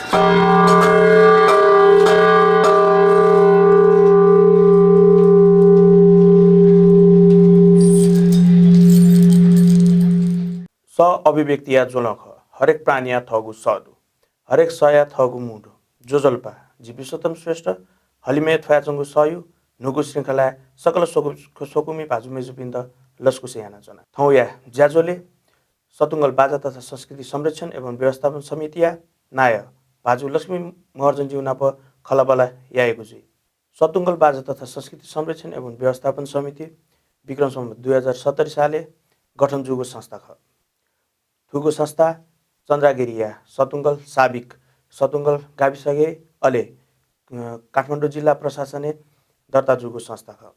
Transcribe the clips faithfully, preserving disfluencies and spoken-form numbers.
सः अभिव्यक्तिया ज्वलं खः। हरेक प्राणीया थःगु सः दु। हरेक सःया थःगु मू दु। ज्वजलपा, जि विश्वोत्तम श्रेष्ठ, हलिमय् थ्वयाच्वंगु सःयु न्हूगु श्रृंखलाय् सकल स्वकु-, स्वकुमि भाजु मय्जुपिन्त लसकुस यानाच्वना। थौंया ज्याझ्वलय् सतुंगल बाजा तथा संस्कृति संरक्षण एवं व्यवस्थापन समितिया नायः भाजु लक्ष्मी महर्जनज्यू नाप खँल्हाबल्हा यायेगु जुइ। सतुंगल बाजा तथा संस्कृति संरक्षण एवं व्यवस्थापन समिति विक्रम सम्वत दुई हजार सत्तरी सालय् गठन जूगु संस्था खः। थुगु संस्था चन्द्रागिरीया सतुंगल, साबिक सतुंगल गाविसय् अले, अ, काठमाडौं जिल्ला प्रशासनय् दर्ता जूगु संस्था खः।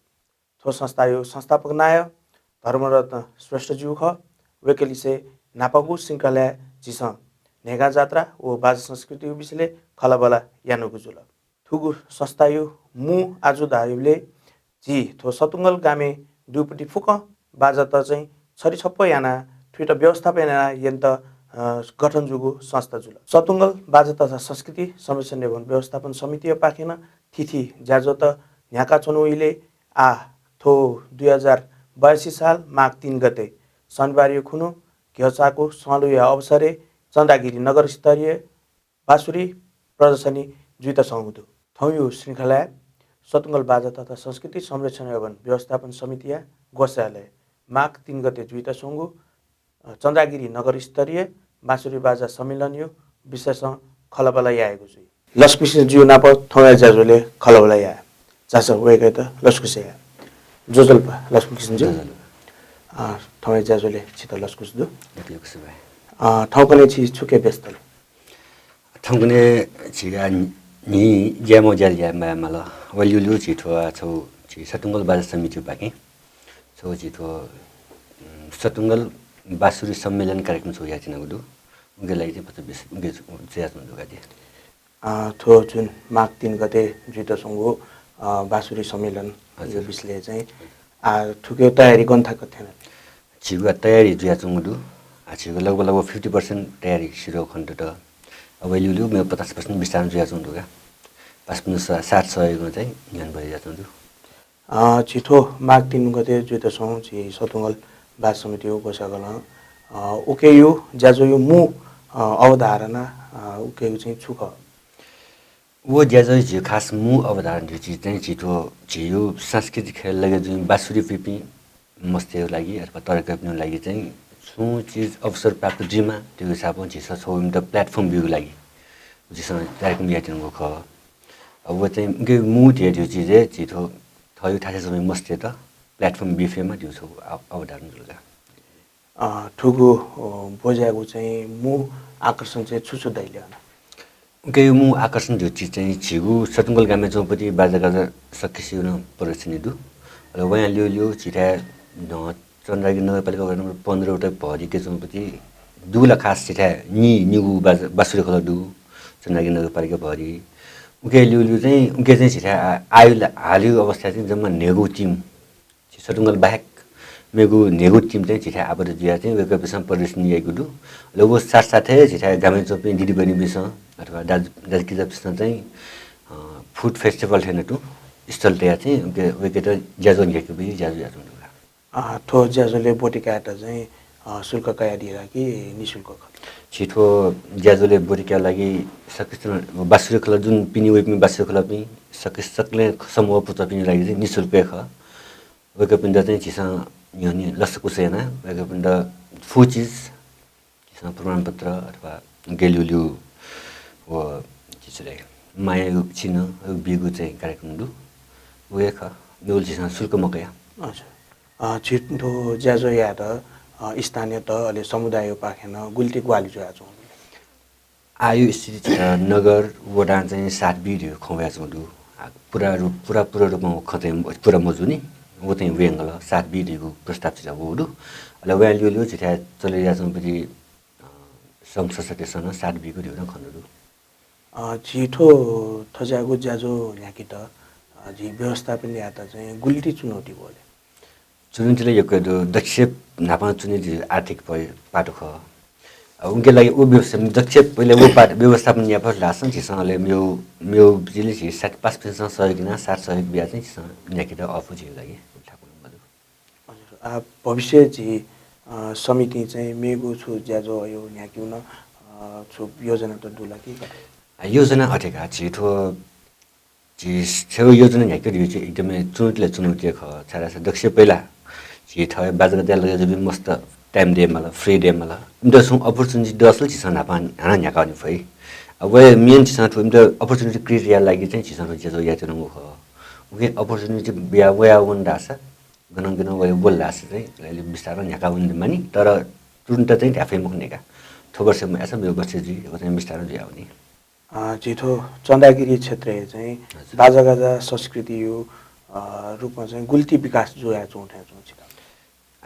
थ्व संस्थायु संस्थापक नायः धर्मरत्न श्रेष्ठज्यू खः। वय्कःलिसे न्हापागु श्रृंखलाय् झीसं न्हय्गां जात्रा व बाजा संस्कृतियु विषयलय् खँल्हाबल्हा यानागु जुल। थुगु संस्थायु मू आजु धायेबलय् झी थ्व सतुंगल गामय् दुपट्टि फुक्कं बाजात चाहिँ छरी छप्प यानाः थुइत व्यवस्थापन यानाः यन्त, अ, गठन जूगु संस्था जुल। सतुंगल बाजा तथा संस्कृति संरक्षण एवं व्यवस्थापन समितिया पाखें नं थीथी ज्याझ्वःत न्ह्याकाच्वनु इलय् आः थ्व दुई हजार बयासी साल माघ तीन गते शनिबारया खुन्हु घ्यःचाःगु सँलुया अवसरय् चन्द्रागिरी नगर स्तरीय बाँसुरी प्रदर्शनी जुइत स्वंगु दु। थौंयु श्रृंखलाय् सतुंगल बाजा तथा संस्कृति संरक्षण एवं व्यवस्थापन समितिया ग्वसालय् माघ तीन गते जुइत स्वंगु, अ, चन्द्रागिरी नगर स्तरीय बाँसुरी बाजा सम्मेलनयु विषयसं खँल्हाबल्हा यायेगु जुइ। लक्ष्मीसिंहज्यू नाप थौंया ज्याझ्वलय् खँल्हाबल्हा याये झासँ वय्कःयात लसकुस याये। ज्वजलपा लक्ष्मीसिंहज्यू। ज्वजलपा। अ, थौंया ज्याझ्वलय् छित लसकुस दु। यक्व यक्व सुभाय्। अ, थौंकन्हय् छि छुके व्यस्त ले? थौंकन्हय् झीगु न्हि ज्यामो ज्या याये माल। व ल्यूल्यू झी थ्व छौ झी सतुंगल बाजा समितिपाखें छौ झी थ्व, उम्, सतुंगल बाँसुरी सम्मेलन कार्यक्रम छौ याचिनागु दु। उके लागि चाहिँ पत्र बेस-, उके जुयाच्वंगु दु का। अ, थ्व जुन माघ तीन गते जुइत स्वंगु, अ, बाँसुरी सम्मेलन हजुर। यो विषयलय् चाहिँ, आ, थुके तयारी गन थाकु थें ला? झीगु तयारी जुयाच्वंगु दु। आ, झीगु लगभग, लगभग fifty percent तयारी सिधः खनेदत। अब ल्यूल्यू मेगु पचास percent विस्तार जुयाच्वंगु दु का। पासापिनिगु सा-, साथ सहयोगं चाहिँ न्ह्यःने बढे जुयाच्वंगु दु। अ, झी थ्व माघ तीन गते जुइत स्वंगु झी सतुंगल बाजा समितिया ग्वसालय्, अ, उकेयु ज्याझ्वःयु मू, अ, अवधारणा, अ, उकेयु चाहिँ छु खः? व ज्याझ्वःयु झीगु खास मू अवधारणा धइगु चिज चाहिँ झी थ्व झीयु सांस्कृतिक ख्यलय् लगे जुइम्ह बाँसुरी पिपिं मस्तय् लागि अथवा तरकारी पिपिं लागि चाहिँ छुं चिज अवसर प्राप्त जुइमा धइगु हिसाबं झीसं छौ इमित platform बीगु लागि झीसं कार्यक्रम यायेत्यंगु खः। अब व चाहिँ उके मू धइगु चिज हे झी थ्व थःयु थासय् च्वंम्ह मस्तय्त platform बी फयेमा धइगु छौ अव-, अवधारणा जुल का। अ, थुगु, अ, ब्वज्यागु चाहिँ मू आकर्षण चाहिँ छु छु दइ ले अन? उकेयु मू आकर्षण धइगु चिज चाहिँ झीगु सतुंगल गामय् च्वंपति बाजागाजा सकसिया नं प्रदर्शनी दु। अले वयां ल्यूल्यू झीथाय्, अ, चन्द्रागिरी नगरपालिका वडा नम्बर पन्ध्र वटा भरिके च्वंपति दु ला खास झीथाय् नि-, निगू बाजा-, बाँसुरी खलः दु चन्द्रागिरी नगरपालिका भरि। उके ल्यूल्यू चाहिँ, उके चाहिँ झीथाय् आ-, आयु ला-, हालयु अवस्था चाहिँ जम्मा न्हय्गू team झी सतुंगल बाहेक मेगु न्हय्गू team चाहिँ झीथाय् आबद्ध जुयाः चाहिँ वय्कःपिसं प्रदर्शनी याइगु दु। अले व साथसाथै झीथाय् गामय् च्वंपिं दिदीबहिनीपिसं अथवा दाजु-, दाजुकिजापिसं चाहिँ, अ, food festival थें नं तुं stall तयाः चाहिँ वय्के-, वय्केत ज्याझ्वः न्ह्याकेगु ज्याझ्वः याःगु दु का। अ, थ्व ज्याझ्वलय् ब्वति कायेत चाहिँ, अ, शुल्क कयादी ला कि निशुल्क खः? झी थ्व ज्याझ्वलय् ब्वति कायेगु लागि सकसित बाँसुरी खलः जुन पिने वइपिं बाँसुरी खलःपिं सकसित सकलें समूह पुचःपिनि लागि चाहिँ निशुल्क हे खः। वय्कःपिन्त चाहिँ झीसं न्ह्यःने लसकुस यानाः वय्कःपिन्त फुक्क चिज झीसं प्रमाणपत्र अथवा उके ल्यूल्यू व चिज रे माया चिन्ह बीगु चाहिँ कार्यक्रम दु। व हे खः, मेगु झीसं शुल्क मकया। अच्छा। अ, झी थ्व ज्याझ्वः यायेत, अ, स्थानीयत अले समुदायपाखें नं गुलि ति ग्वाहालि जुयाच्वंगु? आःयु स्थिति झीथाय् नगर वडां चाहिँ साथ बी धइगु खँ वयाच्वंगु दु। आ, पूरा रूप, पूरा, पूरा रूपमा व खँ चाहिँ पूरा मजूनि। व चाहिँ वयेधुंकल, साथ बी धइगु प्रस्ताव झीथाय् वःगु दु। अले वयां ल्यूल्यू झीथाय् चले जुयाच्वंपति, अ, संघ संस्थातय्सं नं साथ बीगु धइगु नं खनेदु। अ, झी थ्व थज्याःगु ज्याझ्वः न्ह्याकेत, अ, झी व्यवस्थापन यायेत चाहिँ गुलि ति चुनौती वः ले? चुनौती ला यक्व दु। दक्वसिबें न्हापां चुनौती आर्थिक प-, पाटो खः। उनके लागि उ व्यवस्था दक्ष पहिले उ पाठ व्यवस्थापन याफत लासन झीसं अले म्यू म्यू बिजुली झी सात पाँच पिन्सं सहयोग ना सात सहयोग बिया चाहिँ झीसं न्याकेत अफु झीके लागि ठाकुर मधु। हजुर, आ, भविष्य झी, अ, समिति चाहिँ मेगु छु ज्याझ्वः यो न्याकिउ न, अ, छु योजना त दुला कि कथे? आ, योजना अथे का, झी थ्व झी छेउ योजना न्ह्याके धुइ चाहिँ एकदमै चुनौतीला चुनौती खः। छाय्‌धाःसा दक्ष पहिला झी थः बाजागत लगे जुबि मस्त time दे मला, free दे मला। इमित सुं opportunity दसल झीसं न्हापां हानं न्ह्याकावने फइ। अब वया main झीसं थ्व इमित opportunity create याये लागि चाहिँ झीसं थ्व ज्याझ्वः यायेत्यनागु खः। उके opportunity बिया वया वन धाःसा गनं गनं वया बोल धाःसा चाहिँ अलिक बिस्तारं न्ह्याकावने मानि, तर तुरुन्त चाहिँ ध्याफै मखु नेका। थ्व वर्ष मयाःसा मेगु वर्ष जुइ, व चाहिँ बिस्तारं जुयावनी। अ, झी थ्व चन्द्रागिरी क्षेत्रय् चाहिँ हजुर। बाजागाजा संस्कृतियु, अ, रूपमा चाहिँ गुलिति विकास जुयाच्वं थें च्वं छित?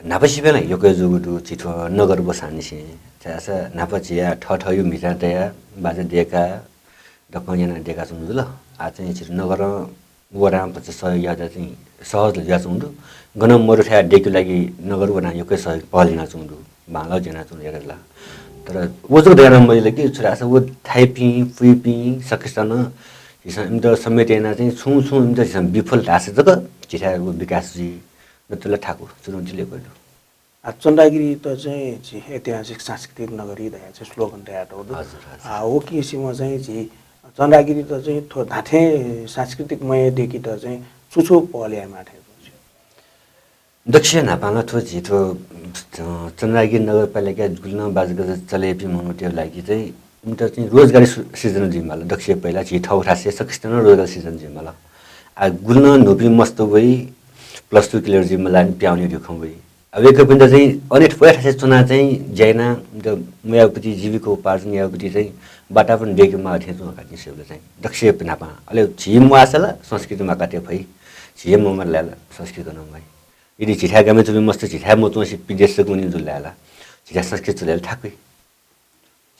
न्हापा सिबें ला यक्व जूगु दु, झी थ्व नगर वसांनिसें। छाय्‌धाःसा न्हापा झीया थःथःयु म्हिचां तया, बाजा देका, दक्वं याना देकाच्वंगु जुल। आः चाहिँ झी नगरं वरां भचा सहयोग याःदा चाहिँ सहज जुयाच्वंगु दु। गनं मरुथाय् देकेगु लागि नगर वनाः यक्व सहयोग पहल यानाच्वंगु दु। बांलाः ज्यानाच्वंगु दु एकाला। तर व जक दयाना मजिल कि, छुरासा व थाइपिं, पुइपिं, सकसितं झीसं इमित समेत याना चाहिँ छुं छुं इमित झीसं बिफल धाःसा जक झीथाय् व विकास जुइ। नतुला थाकु, चुनौती लेकु दु। आ, चन्द्रागिरी त चाहिँ झी ऐतिहासिक सांस्कृतिक नगरी धया चाहिँ slogan तयातःगु दु। हजुर, हजुर। आ, व किसिमं चाहिँ झी चन्द्रागिरी त चाहिँ थ्व धाथें सांस्कृतिक मय देकी त चाहिँ छु छु पहल यायेमाः थें च्वं? दक्ष न्हापां ला थ्व झी थ्व, अ, चन्द्रागिरी नगरपालिका गुलिनं बाजागाजा चलेपिं मनूतय् लागि चाहिँ इमित चाहिँ रोजगारी सु-, सिर्जना जुइमाल। दक्ष पहिला झी थःगु थासय् सकसितं रोजगारी सिर्जना जुइमाल। आ, गुलिनं न्हूपिं मस्त वइ, plus two clear जुइमाल, अनि प्याउने धुखं वइ। अब वय्‌कःपिन्त चाहिँ अनेक वया थासय् च्वना चाहिँ ज्या याना, इमित मयापति जीविकोपार्जन यापति चाहिँ वातावरण देके माः थें च्वं का जिं स्वयेबलय् चाहिँ। दक्ष न्हापां। अले झी म्वाःसा ला संस्कृति माकाते फइ। झी हे ममर लायला संस्कृति गनं म्वाइ। यदि झीथाय् गामय् च्वंपिं मस्त झीथाय् मच्वंसे विदेश जक वनी जुल धाःसा झीथाय् संस्कृति चलेला थाकुइ।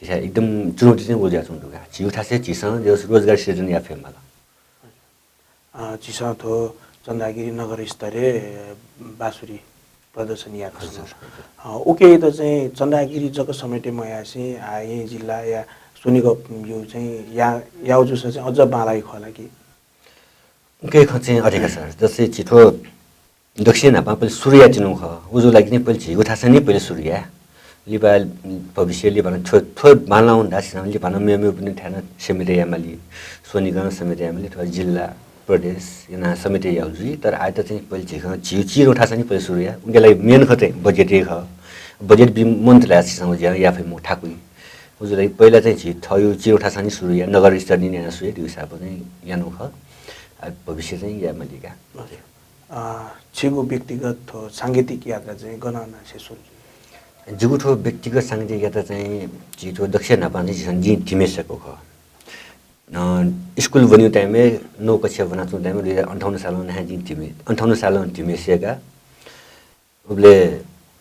झीथाय् एकदम चुनौती चाहिँ व जुयाच्वंगु दु का। झीगु थासय् झीसं रोजगार सिर्जना याये फयेमाल। अ, झीसं थ्व चन्द्रागिरी नगर स्तरय् बाँसुरी प्रदर्शन याये खः। हजुर, हजुर। अ, उके त चाहिँ चन्द्रागिरी जक समेटे मयासें, आ, येँ जिल्ला या स्वनिगःयु चाहिँ या, याउ जूसा चाहिँ अझ बांलाइ खः ला कि? उके खँ चाहिँ अथे का सर, जस्तै झी थ्व दक्ष न्हापां पहिले सुरु यायेत्यनागु खः। उजु लागि नि पहिले झीगु थासं नि पहिले सुरु याये। लिपा भविष्य लिपा नं थ्व, थ्व बांलाउ धाःसा लिपा नं मेमेपिनि थाय् नं समेटे यायेमाली, स्वनिगं समेटे यायेमाली, थ्व जिल्ला, प्रदेश याना समेटे याउ जुइ। तर आयत चाहिँ पहिले झीगु, झीगु चिरु थासं नि पहिले सुरु याये। उके लागि main खँ चाहिँ budget हे खः। Budget बी मन्त ला झीसं ज्या याये फइ मखु थाकुइ। उजु लागि पहिला चाहिँ झी थःयु चिरु थासं नि सुरु याये, नगर स्तर नि याना सुरु याये, धइगु हिसाबं चाहिँ यानु खः। आ, भविष्य चाहिँ यायेमाली का। अ, छिगु व्यक्तिगत थ्व सांगीतिक यात्रा चाहिँ गनं नासे सुरु जुइ? जिगु थ्व व्यक्तिगत सांगीतिक यात्रा चाहिँ झी थ्व दक्ष न्हापां चाहिँ झीसं जिं धिमे सय्‌कागु खः। अ, स्कुल वनीगु time य् नौ कक्षा वनाच्वंगु time य् दुई हजार अन्ठाउन्न सालं नाहे जिं धिमे, अन्ठाउन्न सालं धिमे सय्‌का। उबलय्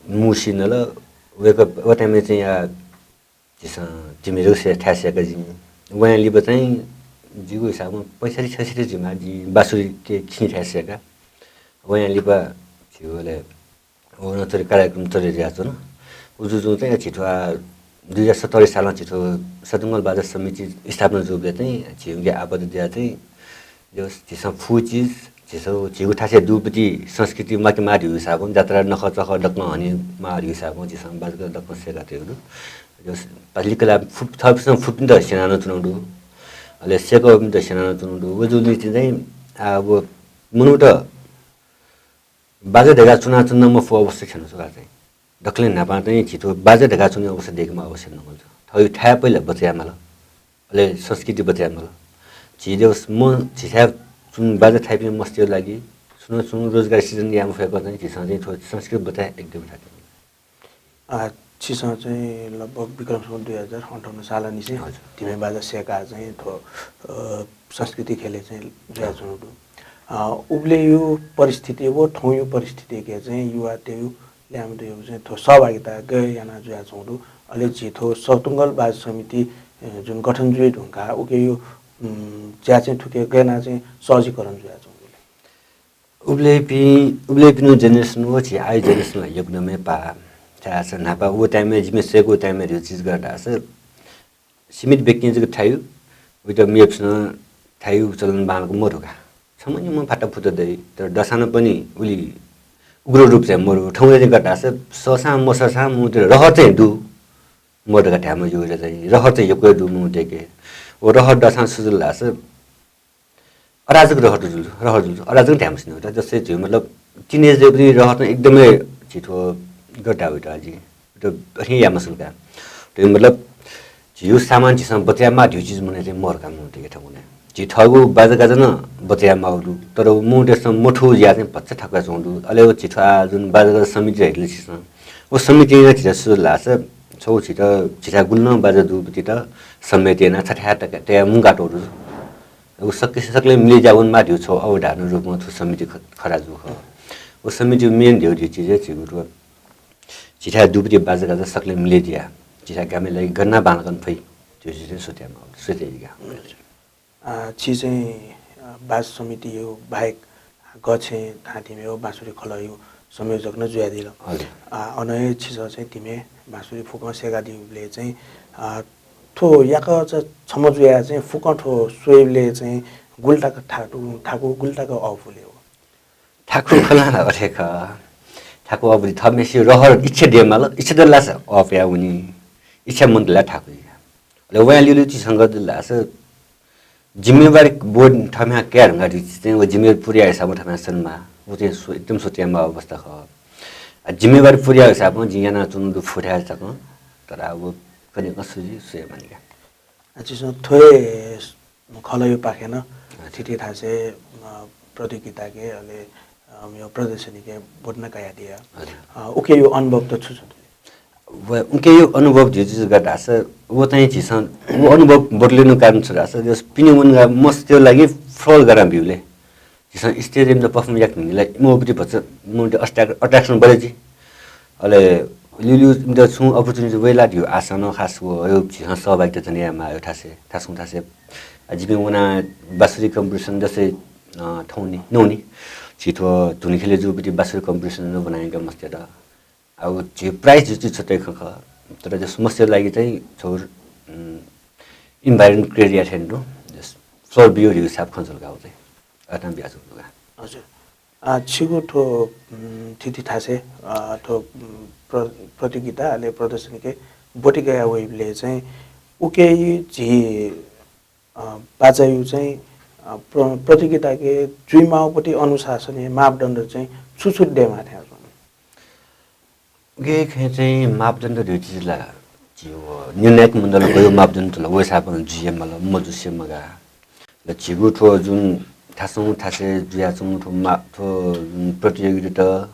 मुसी नल, वय्‌कः व time य् चाहिँ या झीसं धिमे जक सय्-, थाय् सय्‌का जिं। वयां लिपा चाहिँ जिगु हिसाबं पैंसट्ठी छैसट्ठी जुइमाः जिं बाँसुरी के खिं थाय् सय्‌का। वयां लिपा झीगु अले व नं चले कार्यक्रम चले जुयाच्वन। उजु जुं चाहिँ झी थ्व दुई हजार सत्तरी सालं झी थ्व सतुंगल बाजा समिति स्थापना जूबलय् चाहिँ झी उके आबद्ध जुया चाहिँ जो झीसं फुचि, झीसं झीगु थासय् दुपति संस्कृति माकेमाः धइगु हिसाबं, जात्रा नखःचखः दक्वं हनेमाः धइगु हिसाबं झीसं बाजागाजा दक्वं सय्‌का तयेगु दु। जो पालि कला फु-, थःपिन्सं फुपिन्त स्यनाच्वनागु दु। अले सय्‌कापिन्त स्यनाच्वनागु दु। व जूगुलिं चाहिँ, आ, व मनूत बाजा धकाः च्वनाच्वना मफु अवस्था खने छु का चाहिँ। दकलय् न्हापां चाहिँ झी थ्व बाजा धकाः च्वने अवस्था दयेकेमाः अवस्था नगल छु। थःगु थाय् पहिला बचय् यायेमाल। अले संस्कृति बचय् यायेमाल। झी देउस म झीथाय् च्वंगु बाजा थाइपिं मस्तय् लागि छुं न छुं रोजगार सिर्जना याये मफय्‌कं चाहिँ झीसं चाहिँ थ्व संस्कृति बचय् एकदम थाकि। आ, छिसं चाहिँ लगभग विक्रम सम्वत दुई हजार अन्ठाउन्न सालंनिसें हजुर। धिमे बाजा सय्‌काः चाहिँ थ्व, अ, संस्कृति ख्यलय् चाहिँ जुयाच्वंगु दु। अ, उबलय्‌यु परिस्थिति व थौंयु परिस्थितिके चाहिँ युवातय्‌यु ल्याय्म्ह दय्‌यु चाहिँ थ्व सहभागिता गय् याना जुयाच्वंगु दु। अले झी थ्व सतुंगल बाजा समिति, अ, जुन गठन जुइ धुंकाः उकेयु, उम्, ज्या चाहिँ थुके गय् याना चाहिँ सहजीकरण जुयाच्वंगु दु। उबलय्‌पिं, उबलय्‌पिनिगु generation व झी आःयु generation ला यक्व नं हे पाः। छाय् धाःसा न्हापा व time-य् जिमि सय्‌कू time-य् धइगु चिज का धाःसा सीमित व्यक्तिं जक थायु, वइत मेपिसं थायु चलन बांलाक मदु का। छम्ह निम्ह फाताफुता दइ, तर दसानं पनि उलि उग्र रूप चाहिँ मदु। थौंया चाहिँ का धाःसा सःसां मसःसां मनूतय् रहर चाहिँ दु, मदु का धायेमाः जुल चाहिँ, रहर चाहिँ यक्व दु मनूतय्‌के। व रहर दसां छु जुल धाःसा अराजक रहर जुल, रहर जुल, अराजक धाये मसिनि। जस्तै झी मतलब teenage-य् पनि रहर चाहिँ एकदमै झी थ्व गट्टा वइत आजि। त अथें याये मसल का। त मतलब झीगु सामान झीसं बचय् यायेमाः धइगु चिज मनय् चाहिँ मरु का मनूतय्‌के थौंकन्हय्। झी थःगु बाजागाजा नं बचय् यायेमाःगु दु, तर व मनूतय्‌सं मथू जुयाः चाहिँ भचा थाकुयाच्वंगु दु। अले व झी थ्व आः जुन बाजागाजा समिति धयादिल झीसं, व समितिं नं झीत छु धाःसा छगू झीत, झीथाय् गुलि नं बाजा दुपिन्त समेत यानाः छथाय् तक-, तयाः मुंकातःगु दु। व सक-, सकलें मिले जुयाः वनेमाः धइगु छगू अवधारणा रूपं थ्व समिति ख-, खडा जूगु खः। व समितिया main धइगु धइगु चिज हे झीगु थ्व झीथाय् दुपिं बाजागाजा सकलें मिले जुयाः झीथाय् गामय् लागि गन यानाः बांलाक वने फइ धइगु चिज चाहिँ सोचे यायेमाः, सोचे याइगु। अ, छि चाहिँ, अ, बाजा समितिया बाहेक गःछेँ थाय् धिमे व बाँसुरी खलःया संयोजक नं जुयादिल। हजुर। अ, अन हे छिसं चाहिँ धिमे बाँसुरी फुक्कं सय्‌कादीबलय् चाहिँ, अ, थ्व याकःचा चाहिँ छम्ह जुयाः चाहिँ फुक्कं थ्व स्वयेबलय् चाहिँ गुलि तक थाकु, थाकु गुलि तक अःपु ले हो? थाकु खँ ला अथे खः। थाकु अःपुति थःम्हेसिगु रहर इच्छा दयेमाल, इच्छा दल धाःसा अःपुया वनी, इच्छा मदल धाःसा थाकुइ। अले वयां ल्यूल्यू चिज संगत दल धाःसा जिम्मेवारी बोध थःम्हं काये धुंकाः धइगु चिज चाहिँ व जिम्मेवारी पुरा याये हिसाबं थःम्हं सनेमाः, व चाहिँ सो-, एकदम सोचे यायेमाः अवस्था खः। आ, जिम्मेवारी पुरा याये हिसाबं जिं यानाच्वनागु दु फुथाय् तकं, तर अब कन्हय् कन्हय् सुजि सुये मानि का। आ, छिसं थ्व हे खलःया पाखें नं, अच्छा। थीथी थासय्, अ, प्रतियोगिताके अले, अ, मेगु प्रदर्शनीके ब्वति नं कयादिया। अच्छा। अ, उकिया अनुभव त छु छु दु? व उकिया अनुभव धइगु चिज का धाःसा, व चाहिँ झीसं, व अनुभव ब्वति ल्यूगु कारण छु धाःसा, जस पिने वंगु मस्तय् लागि floor गन यानाबिउबलय् झीसं stage-य् इमित perform याके धुंकल, इमिगु प्रति भचा मनूतय् attract-, attraction बढे जुइ। अले ल्यूल्यू इमित छुं opportunity वइ ला धइगु आशा नं खास व, अय् झीसं सहभागिता जन यायेमाः अय् थासय्, थासुं थासय्। आ, जिपिं वनाः बाँसुरी competition जस्तै, अ, थौंनि, नौनि। झी थ्व धुन ख्यलय् जूगु प्रति बाँसुरी competition नं ब्वना यंके मस्तय्त। आ, व झी prize धइगु चिज छुट्टै खँ खः। तर जस मस्तय् लागि चाहिँ छगू, उम्, environment create याये थें दु। जस floor बिउ धइगु हिसाब खँ जुल का व चाहिँ। अथे नं बियाच्वंगु दु का। हजुर। आ, छिगु थ्व, उम्, थीथी थासय्, आ, थ्व, उम्, प्र-, प्रतियोगिता अले प्रदर्शनीके ब्वति कयाः वइबलय् चाहिँ उकिया झी, अ, बाजाया चाहिँ, अ, प्र-, प्रतियोगिताके जुइमाःगु प्रति अनुशासनया मापदण्ड चाहिँ छु छु दयेमाः थें च्वं? उकिया खँय् चाहिँ मापदण्ड धइगु चिज ला झी व निर्णायक मण्डलं गय् मापदण्ड तल, व हिसाबं जुइ हे माल, मजुसे मगाः। अले झीगु थ्व जुन थासुं थासय् जुयाच्वंगु थ्व मा-, थ्व जुन प्रतियोगिता,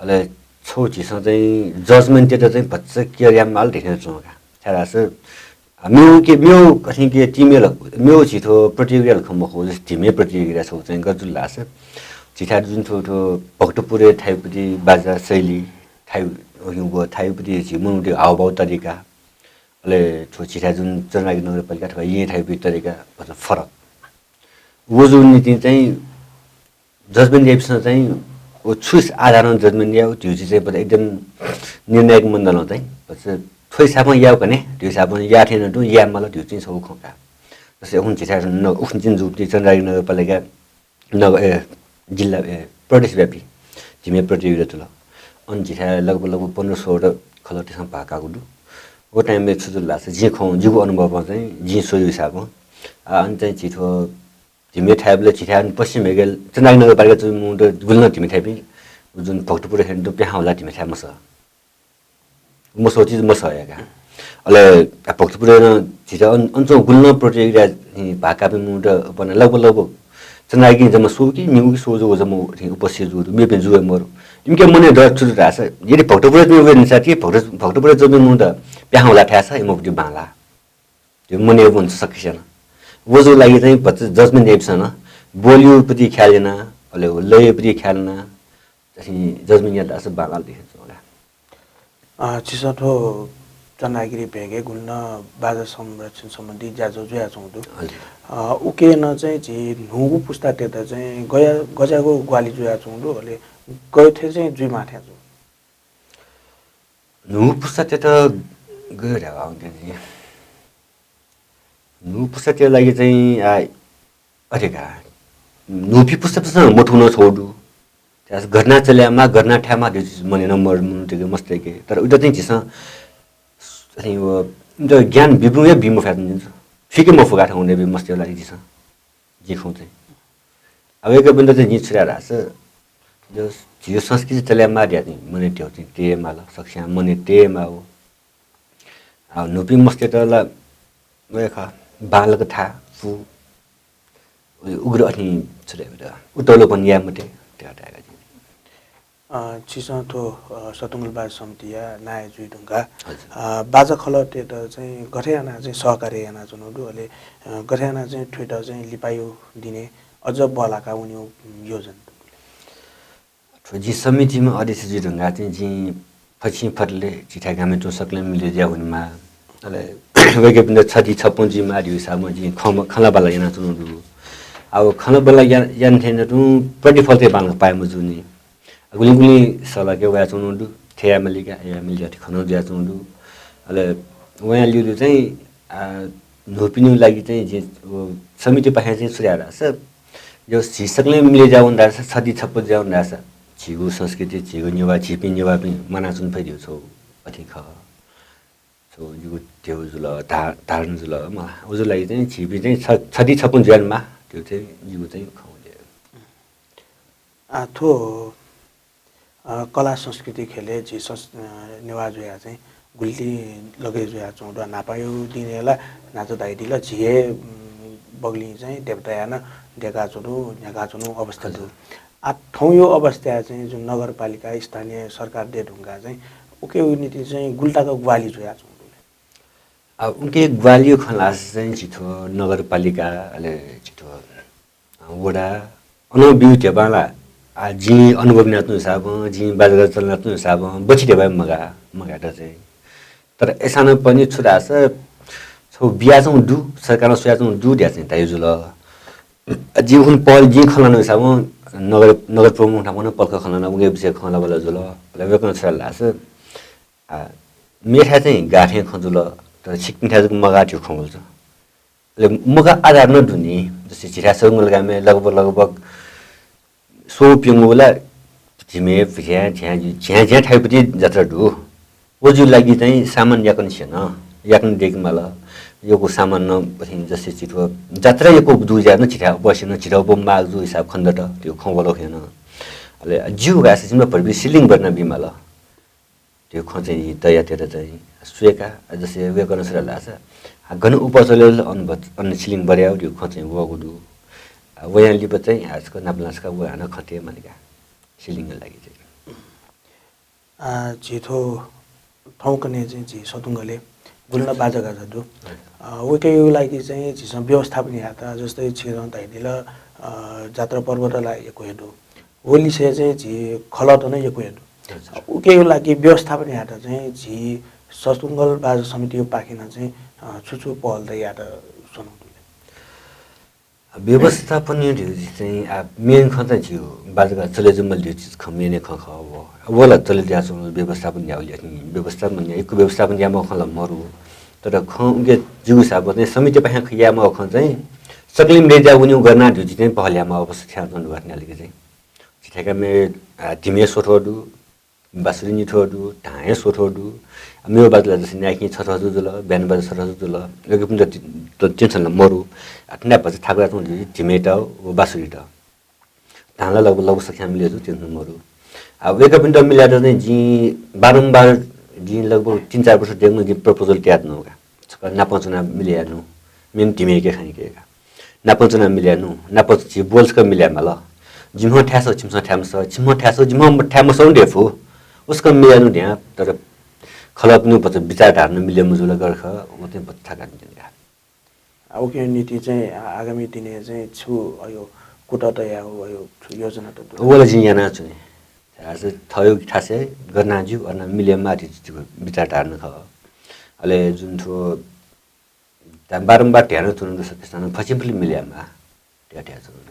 अले छगू झीसं चाहिँ judgement-यात चाहिँ भचा care यायेमाल धइथें च्वं का। छाय्धाःसा आ, मेगु के, मेगु कथंके team-या ला, मेगु झी थ्व प्रतियोगिता ला खँ मखु, जस धिमे प्रतियोगिता छगू चाहिँ गथे जुल धाःसा, झीथाय् जुन थ्व, थ्व भक्तपुरय् थायु प्रति बाजा शैली, थायु, व थायु प्रति झी मनूतय् हावभाव तरिका, अले थ्व झीथाय् जुन चन्द्रनारायण नगरपालिका अथवा येँ थायु प्रति तरिका भचा फरक। व जूगु निंतिं चाहिँ judgement याइपिसं चाहिँ व छु आधारं judgement याः धइगु चिज चाहिँ भचा एकदम निर्णायक मण्डलं चाहिँ भचा थ्व हिसाबं याः का ने, थ्व हिसाबं याः थें नं तुं यायेमाल धइगु चाहिँ छगू खँ का। जस्तै उखुन्हु झीथाय् न-, उखुन्हु चिन जूगु प्रति चन्द्रनारायण नगरपालिका नग-, ए, जिल्ला, ए, प्रदेशव्यापी धिमे प्रतियोगिता तल। अन झीथाय् लगभग, लगभग पन्ध्र सोह्र खलःतय्सं भाग काःगु दु। व time-य् छु जुल धाःसा जिं खँ, जिगु अनुभवं चाहिँ जिं स्वयागु हिसाबं, आ, अन चाहिँ झी थ्व धिमे थाय्बलय् झीथाय् पश्चिम हेगेल चन्द्रनारायण नगरपालिका च्वंपिं मनूत गुलि नं धिमे थाय्पिं, जुन भक्तपुर हेर्नु प्याहां वला धिमे थाय् मसः। मसः चिज मसः याका। अले भक्तपुर नं झीथाय् अन-, अन च्वंपिं गुलि नं प्रतियोगिताय् भाग काःपिं मनूत पना लगभग, लगभग चन्द्रनारायणकी जम्मा स्वःगु कि निगू कि स्वःगु जम्मा उपस्थित जूगु दु, मेपिं जू हे मरु। इमिके मनय् डर छु दु धाःसा, यदि भक्तपुर च्वंपिं वयेधुंसा ति भक्त-, भक्तपुर च्वंपिं मनूत प्याहां वला धाःसा इमिगु प्रति बांलाः। त्यो मनय् वंगु दु सकसियां नं। व जूगु लागि चाहिँ भचा judgement याइपिसं नं बोलीया प्रति ख्याल याना, अले व लयया प्रति ख्याल याना, चाहिँ judgement यात धाःसा बांलाः धइथें च्वं का। अ, छिसं थ्व चन्द्रनारायणगिरी भेगय् गुलि नं बाजा संरक्षण सम्बन्धी ज्याझ्वः जुयाच्वंगु दु। हजुर। अ, उके नं चाहिँ झी न्हूगु पुस्तातय्त चाहिँ गया-, गज्याःगु ग्वाहालि जुयाच्वंगु दु, अले गय् थें चाहिँ जुइमाः थें च्वं? न्हू पुस्तातय्त गय् धायेगु, न्हू पुस्तातय् लागि चाहिँ, आ, अथे का। न्हूपिं पुस्तातय्सं मथूगु नं छगू दु। त्यास घटना चले यायेमाः, घटना थायेमाः धइगु मनय् नं मदु मनूतय्के, मस्तय्के। तर उइत चाहिँ झीसं, अथे व, इमित ज्ञान बिब्यूगु या बी मफयाच्वंगु, थुइके मफु का थौंकन्हय् मस्तय्के लागि झीसं। जिं खँ चाहिँ। अब वय्कःपिन्त चाहिँ जिं छु धाये धाःसा, जो झीगु संस्कृति चले यायेमाः धयाः चाहिँ मनय् धयागु चाहिँ तये माल, सकसियां मनय् तये माःगु। आ, न्हूपिं मस्तय्त ला वय्कः बांलाक थाय् पु, उग्र अथें छु धाये, उत्तौलोपन याये मते, धयाः धायेगु जिं। अ, छिसं थ्व, अ, सतुंगल बाजा समितिया नायः जुइ धुंकाः, हजुर। अ, बाजा खलःतय्त चाहिँ गथे यानाः चाहिँ सहकार्य यानाच्वनागु दु, अले, अ, गथे यानाः चाहिँ थुइत चाहिँ लिपाया दिनय् अझ बल्लाका वनेगु योजना दु? थ्व जिं समितिमा अध्यक्ष जुइ धुंकाः चाहिँ जिं फसिं फतले झीथाय् गामय् तुं सकलें मिले जुयाः वनेमाः। अले वय्कःपिन्त छधी छप्पँ जुइमाः धइगु हिसाबं जिं खँ, खँल्हाबल्हा यानाच्वनागु दु। अब खँल्हाबल्हा या-, याना थें तुं प्रतिफल चाहिँ बांलाक पाये मजूनि। गुलिं गुलिं सल्लाहके वयाच्वनागु दु, थथे याये माली का, याये माली का धइगु खँ नं जुयाच्वनागु दु। अले वयां लिउलिउ चाहिँ, आ, न्हूपिनिगु लागि चाहिँ जिं व समितिपाखें चाहिँ छु धाये धाःसा, जो झी सकलें मिले जुयाः वन धाःसा, छधी छप्पँ जुयाः वन धाःसा, झीगु संस्कृति, झीगु नेवाः, झीपिं नेवाःपिं म्वानाच्वने फइ धइगु छगू अथे खः। छगू जिगु ध्यबा जुल, धा-, धारणा जुल, मला। उजुया लागि चाहिँ झीपिं चाहिँ छ-, छधी छप्पँ जुयाः वनेमाः धइगु चाहिँ जिगु चाहिँ खँ दु। आ, थ्व, अ, कला संस्कृति ख्यलय् झी संस-, अ, नेवाः जुयाः चाहिँ गुलि लगय् जुयाच्वंगु दु। न्हापाया दिनय् ला न्हाचः धाइदिल, झी हे, उम्, बगलिं चाहिँ देवताया नं दय्काच्वनागु, न्ह्याकाच्वनागु अवस्था दु। हजुर। आ, थौंया अवस्थाय् चाहिँ जुन नगरपालिका, स्थानीय सरकार दये धुंकाः चाहिँ उकिया निंतिं चाहिँ गुलि तक ग्वाहालि जुयाच्वंगु दु ले? आ, उकिया ग्वाहालिया खँ ल्हाःसा चाहिँ झी थ्व नगरपालिका, अले झी थ्व वडा, अनं ब्यूगु ध्यबां ला, आ, जिं अनुभव यानाच्वनागु हिसाबं, जिं बाजागाजा चले यानाच्वनागु हिसाबं बच्छि ध्यबा मगाः, मगायेत चाहिँ। तर अय्सां नं पनि छु धाःसा, छगू बियाच्वंगु दु, सरकारं स्वयाच्वंगु दु धयाः चाहिँ धयागु जुल। आ, जिं उखुन्हु पहल, जिं खँ ल्हानागु हिसाबं नगर, नगर प्रमुख नाप नं पलख खँ ल्हानाः उकिया विषयय् खँल्हाबल्हा जुल। अले वय्कलं छु धाल धाःसा, आ, मेथाय् चाहिँ गाः थें खँ जुल, तर छिकपिन्थाय् जक मगाः धइगु खँ वल। अले मगाः आधार नं दु नि, जस्तै झीथाय् सतुंगल गामय् लगभग, लगभग स्वंगू प्यंगू ला धिमे, झ्यां, झ्यां, झ्यां, झ्यां थाइपति जात्रा दु। व जुइगु लागि चाहिँ सामान याकनं स्यन, याकनं दय्के माल। यक्व सामान नं अथें जस्तै झी थ्व जात्रा यक्व दुगु जुयाः नं झीथाय् अवश्य नं झीथाय् व माग जूगु हिसाब खनेदत, धइगु खँ वल खँ नं। अले ज्यू धाःसा जिमित भरभर सिलिङ ब्वना बिमाल। धइगु खँ चाहिँ दयातय्त चाहिँ स्वयेका, जस्तै वय्कलं छु धाल धाःसा, आ, गन उपचले अन भच-, अन सिलिङ ब्वयाः धइगु खँ चाहिँ वःगु दु। आ, वयां लिपा चाहिँ हासक नापलासक व हानं खँ तये माल का, सिलिङया लागि चाहिँ। आ, झी थ्व थौंकन्हय् चाहिँ झी सतुंगलय् गुलि नं बाजागाजा दु। हजुर। आ, उकिया लागि चाहिँ झीसं व्यवस्थापन यायेत, जस्तै छिकपिन्सं धयादिल, आ, जात्रा पर्वत ला यक्व हे दु। व लिसें चाहिँ झी खलःत नं यक्व हे दु। हजुर। उकिया लागि व्यवस्थापन यायेत चाहिँ झी सतुंगल बाजा समितिया पाखें नं चाहिँ, अ, छु छु पहल त यायेत स्वनागु दु ले? व्यवस्थापन धइगु चाहिँ, आ, main खँ चाहिँ झीगु बाजागाजा चले जुइमाल धइगु चिज खँ main खँ खः व। व ला चले जुयाच्वंगु, व्यवस्थापन यायेगु, व्यवस्थापन या, यक्व व्यवस्थापन यायेमाःगु खँ ला मरु। तर खँ उकिया जिगु हिसाबं चाहिँ समितिपाखें यायेमाःगु खँ चाहिँ सकलें मिले जुयाः वनेगु गथे याना धइगु चाहिँ पहल यायेमाःगु अवस्था थ्यानाच्वंगु दु वय्कःपिं लागि चाहिँ। झीथाय् का मे, आ, धिमे स्वथ्व दु, बाँसुरी निथ्व दु, धां हे स्वथ्व दु। आ, मेगु बाजा ला जस्तै न्यायेकिं छथ्व जुल, band बाजा छथ्व जुल। वय्कःपिन्त त-, त-, tension ला मरु। आ, थन भचा थाकु यानाच्वंगु दु धिमेत व बाँसुरीत। धां ला लगभग, लगभग सकसियां मिले जू, tension मरु। आ, वय्कःपिन्त मिले यायेत चाहिँ जिं बारम्बार, जिं लगभग तीन चार वर्ष देगलं जिं proposal तयातःगु का। छकः नापं च्वनाः मिले यायेनु, main धिमेके खनीके का। नापं च्वनाः मिले यायेनु, नापं झी बोल छकः मिले यायेमाल। जिमिसं थाय् सः, छिमिसं थाय् मसः, छिमिसं थाय् सः, जिमिसं थाय् मसःगु दयेफु। व छकः मिले यायेनु धयां, तर खलःपिनिगु भचा विचारधारा नं मिले मजूगु ला गथे खः, व चाहिँ भचा थाकानि का। आ, उकिया निंतिं चाहिँ आ-, आगामी दिनय् चाहिँ छु अयो कुतः तयागु अयो छु योजना त दु? व ला जिं यानाच्वने। आ, थःगु थासय् गथे याना ज्यू, अथे याना मिले यायेमाः धइगु विचारधारा नं खः। अले जुन थ्व धा-, बारम्बार धयाच्वनागु दु, सकसिनं फसिंफुलि मिले यायेमाः धयाच्वनागु दु।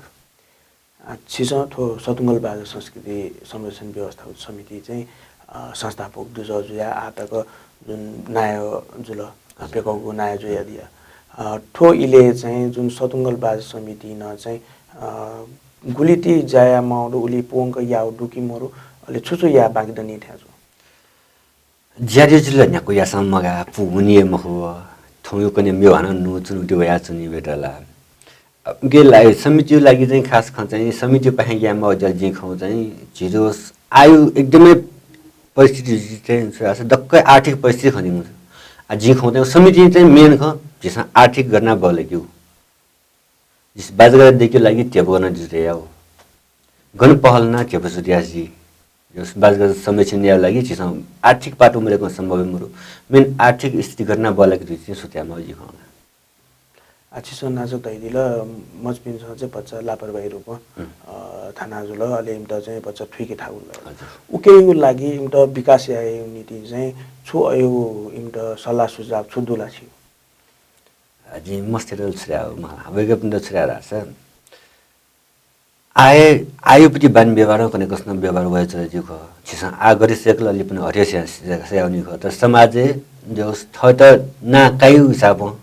आ, छिसं थ्व सतुंगल बाजा संस्कृति संरक्षण व्यवस्थापन समिति चाहिँ, अ, संस्थापक दुजः जुया आः तक जुन नायः जुल, प्यकःगु नायः जुयादिया। अ, थ्व इलय् चाहिँ जुन सतुंगल बाजा समितिं चाहिँ, अ, गुलिति ज्या याये माःगु दु, उलि पूवंक याःगु दु कि मरु, अले छु छु याये बाकी दनि थें छु? ज्या दे जुल न्ह्याक्व यासं मगाः, पूवनी हे मखु व। थौंयु कने म्यू हानं नु चुनौती वयाच्वनी बेदला। अ, उके लागि, समितियु लागि चाहिँ खास खँ चाहिँ समितियु पाखें याये माःगु ज्या जिं खँ चाहिँ झीजो आयु एकदमै परिस्थिति चाहिँ छु याःसा दक्कै आर्थिक परिस्थिति खनिगु। आ, जिं खँ चाहिँ समिति चाहिँ मेन खँ, झीसं आर्थिक गना बल क्यु। झीसं बाजागाजा दय्केगु लागि ध्यबा गन जुजुत याउ। गन पहल ना ध्यबा जुजुत यासि। बाजागाजा संरक्षण यायेगु लागि झीसं आर्थिक पाटो मदय्कं सम्भव हे मरु। मेन आर्थिक स्थिति गन बल क्यु झीसं सुत्या माउ जिं खँ। आ, छिसं नाजक धयादिल, मजपिन्सं चाहिँ भचा लापरवाही रूपं, हुँ। अ, थाना जुल, अले इमित चाहिँ भचा थुइके थाकुल। हजुर। उकेयु लागि इमित विकास यायेयु निंतिं चाहिँ छु अयु इमित सल्लाह सुझाव छु दुला छिगु? अ, जिं मस्तय्त छु धया, म, वय्कःपिन्त छु धया धाःसा, आय, आयुपति बानी व्यवहारं कने कसन व्यवहार वये चले ज्यू खः। छिसं आ गथे सेकल लिपन हथे से, से, से, से, खः। तर समाजय् जो थःत ना कायु हिसाबं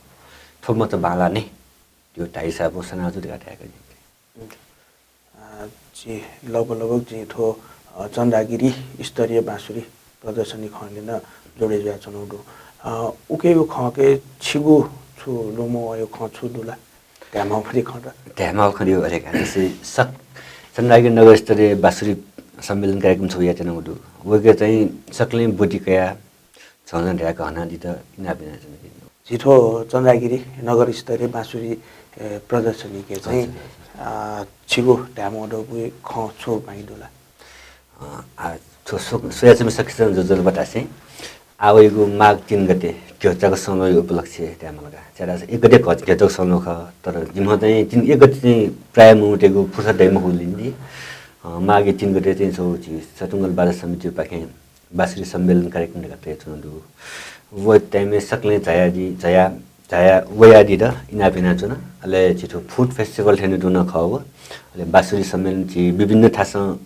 थ्व मत बांला ने। त्यो ता हिसाबं सनाजु धकाः धायेका जिं। अ, जि लगभग, लगभग जि थ्व, अ, चन्द्रागिरी स्तरीय बाँसुरी प्रदर्शनी खँय् नं जोडे जुयाच्वनागु दु। अ, उकेयु खँके छिगु छु लुमंगु खँ छु दुला? धायेमाःगु खँ दि खँ त। धायेमाःगु खँ दि हरेक जस्तै सक-, चन्द्रागिरी नगर स्तरीय बाँसुरी सम्मेलन कार्यक्रम छगू यायेत्यनागु दु। वय्कः चाहिँ सकलें बुद्धि कयाः झन धायेक हनादित इनाप यानाच्वना। झी थ्व चन्द्रागिरी नगर स्तरीय बाँसुरी, ए, प्रदर्शनीके चाहिँ, हजुर, हजुर। अ, छिगु धायेमाःगु दबुइ खँ छु बाँकी दुला? अ, आ, थ्व सु-, सुयाच्वंम्ह सकेसं जुजुल बतासें, आ वइगु माघ तीन गते घ्यःचाक संलोया उपलक्ष्य धायेमाल का। च्यारास एक गते घ-, घ्यःचाक संलो खः, तर जिमिसं चाहिँ तीन, एक गते चाहिँ प्रायः मनूतय्गु फुर्सद दइ मखुलिं दि। अ, माघ तीन गते चाहिँ छगू झी सतुंगल बाजा समितिपाखें बाँसुरी सम्मेलन कार्यक्रम धकाः तयाच्वनागु दु। व time-य् सकलें झायादी, झाया, झाया वयादीत इनाप यानाच्वना। अले झी थ्व food festival थें तुं नं खः व। अले बाँसुरी सम्मेलन झी विभिन्न थासं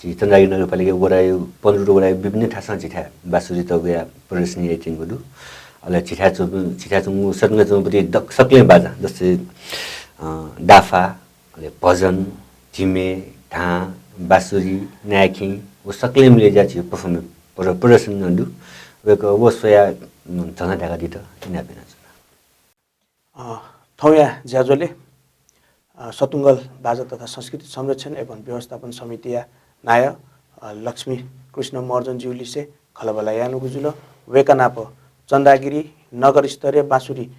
झी चन्द्रागिरी नगरपालिका वडायु, पन्ध्र वडायु विभिन्न थासं झीथाय् बाँसुरी तगुया प्रदर्शनी याइत्यंगु दु। अले झीथाय् च्वंपु, झीथाय् च्वंगु सतुंगल च्वंपति दक-, सकलें बाजा, जस्तै, अ, दाफा, अले भजन, धिमे, धां, बाँसुरी, नाय्खिं व सकलें मिले जुयाः झी performance प्र-, प्रदर्शन नं दु। वय्कः व स्वयाः, उम्, झन धायेकादीत इनाप यानाच्वना। अ, थौंया ज्याझ्वलय्, अ, सतुंगल बाजा तथा संस्कृति संरक्षण एवं व्यवस्थापन समितिया नायः, अ, लक्ष्मी कृष्ण महर्जनज्यूलिसे खँल्हाबल्हा यानागु जुल। वय्कः नाप चन्द्रागिरी नगर स्तरीय बाँसुरी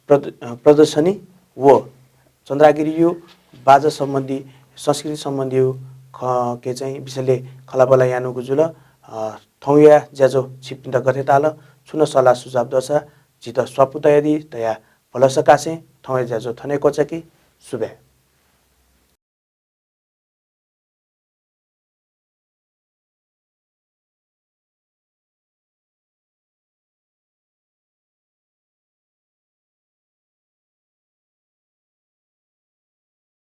प्रद-, अ, प्रदर्शनी व चन्द्रागिरीयु बाजा सम्बन्धी, संस्कृति सम्बन्धीयु खँके चाहिँ विषयलय् खँल्हाबल्हा यानागु जुल। अ, थौंया ज्याझ्वः छिकपिन्त गथे ताल, छुं नं सल्लाह सुझाव दःसा झीत स्वापू तयादी धयाः भलसा कासें थौंया ज्याझ्वः थन हे क्वचाकी। सुभाय्।